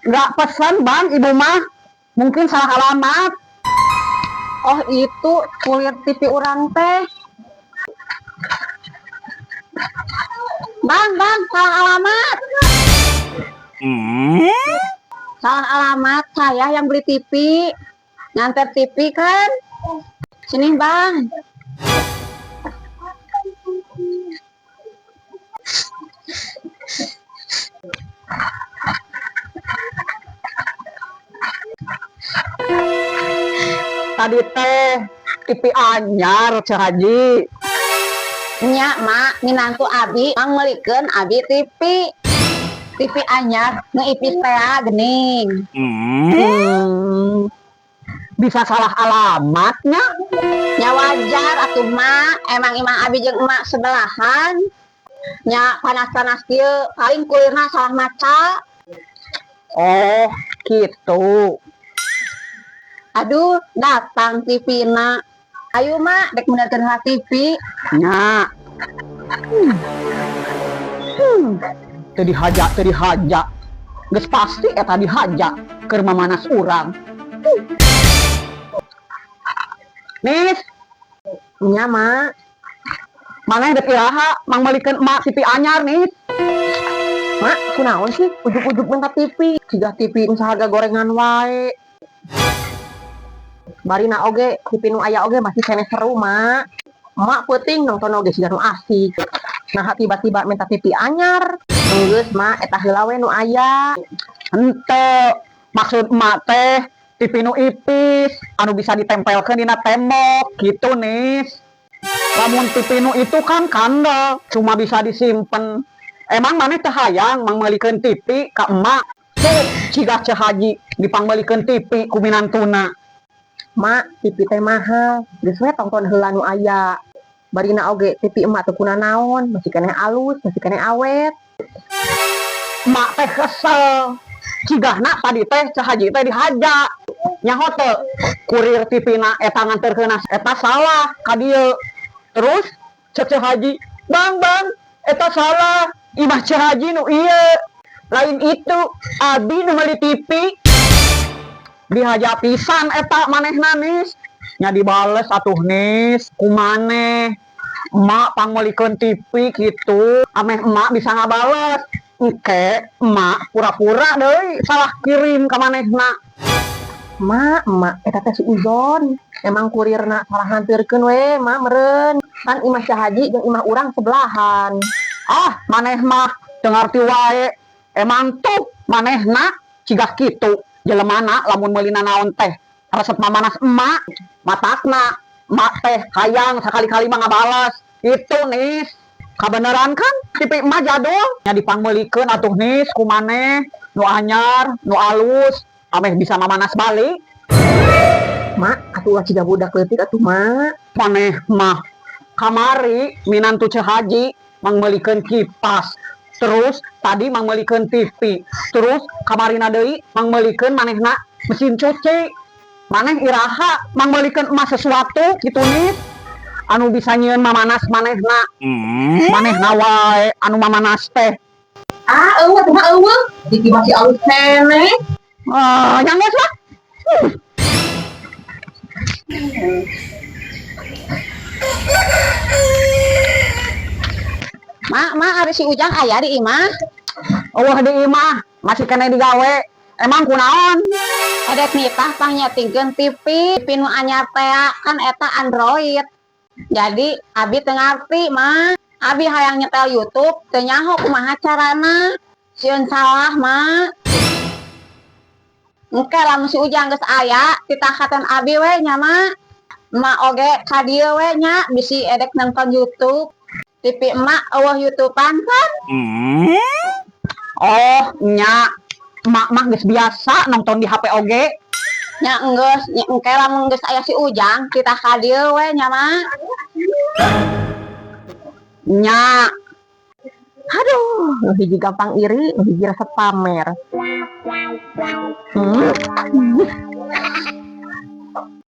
Nggak pesan, Bang, ibu mah. Mungkin salah alamat. Oh, itu kurir TV urang teh. Bang, bang, salah alamat. Salah alamat, saya yang beli TV. Nganter TV kan? Sini, Bang. Tadi teh TV anyar, Ceu Haji. Nya, Mak, minantu abi mangmeulikeun abi TV. TV anyar nu ipis teh gening. Bisa salah alamatnya. Nya wajar atuh, Mak, emang imah abi jeung emak sebelahan. Nya panas-panas kieu paling kulirna salah maca. Oh, gitu. Aduh, datang TV-na. Ayo, Mak, dek menerkeun heula TV. Nya. Teu dihaja, teu dihaja. Geus pasti eta dihaja keur mamanas urang. Nis, Nya, Mak. Maneh dek iraha mangmeulikeun emak TV anyar, Nis? Mak, kunaon sih ujug-ujug minta TV? Siga TV nu saharga gorengan wae. Barina oge TV nu aya oge masih keneh seru, Mak. Mak peuting nonton oge siga nu asik. Nah, tiba-tiba minta TV anyar. Geus, Mak, eta heula we nu aya. Henteu, maksud emak teh TV nu ipis anu bisa ditempelkeun dina tembok gitu, Nis. Lamun TV nu itu kan kandel, cuma bisa disimpen. Emang maneh teh hayang mangmeulikeun TV ka emak? Tuh, ciga Ceu Haji dipangmeulikeun TV ku minantuna. Mak, TV teh mahal. Geus we tonton heula nu aya. Barina oge TV emak teu kunanaon, masih keneh alus, masih keneh awet. Emak teh kesel. Cigahna tadi teh Ceu Haji teh dihaja. Nyaho teu kurir TV na eta nganterkeun eta salah ka dieu. Terus cek Ceu Haji, "Bang, bang, eta salah. Imah Ceu Haji nu ieu. Lain itu, abi nu meuli TV." Dihaja pisan eta manehna, Nis. Nya dibales atuh, Nis, ku maneh. Emak pangmeulikeun TV gitu, ameh emak bisa ngabales. Engke emak pura-pura deui salah kirim ka manehna. Mak, emak, eta teh suuzon. Emang kurirna salah nganterkeun we, Mak, meureun. Kan imah Ceu Haji jeung imah urang sebelahan. Ah, maneh mah teu ngarti wae. Emang tuh manehna cigah kitu. Jelemana lamun meuli nanaon teh resep mamanas emak, matakna emak teh hayang sakali-kali mah ngabales. Itu, Nis. Kabeneran kan TV emak jadul nya dipangmeulikeun atuh, Nis, ku maneh nu anyar, nu alus, ameh bisa mamanas balik. Mak, atuh ulah ciga budak leutik atuh, Mak. Maneh mah kamari minantu Ceu Haji mangmeulikeun kipas. Terus tadi mangmeulikeun TV. Terus kamarina deui mangmeulikeun manehna mesin cuci. Maneh iraha mangmeulikeun emak sesuatu gitu, Nis? Anu bisa nyieun mamanas manehna. Manehna wae anu mamanas teh. Ah, euweuh atuh, Mak, euweuh. TV masih alus keneh. Ah, nya geus lah. Mak, mak, ari si Ujang aya di imah? Euweuh di imah, masih keneh digawe. Emang kunaon? Edek nitah pangnyetingkeun TV, TV nu anyar teh kan eta Android. Jadi abi teu ngarti, Mak. Abi hayang nyetel YouTube, teu nyaho kumaha carana. Sieun salah, Mak. Engke lamun si Ujang geus aya, titah abi we nya, Mak. Emak oge ka dieu we nya bisi edek nonton YouTube. TV emak euweuh YouTubean kan? Oh, nya. Emak mah geus biasa nonton di HP oge. Nya enggeus, nya engke lamun geus aya si Ujang, titah ka dieu we nya, Mak. Nya. Aduh, nu hiji gampang iri, nu hiji resep pamer.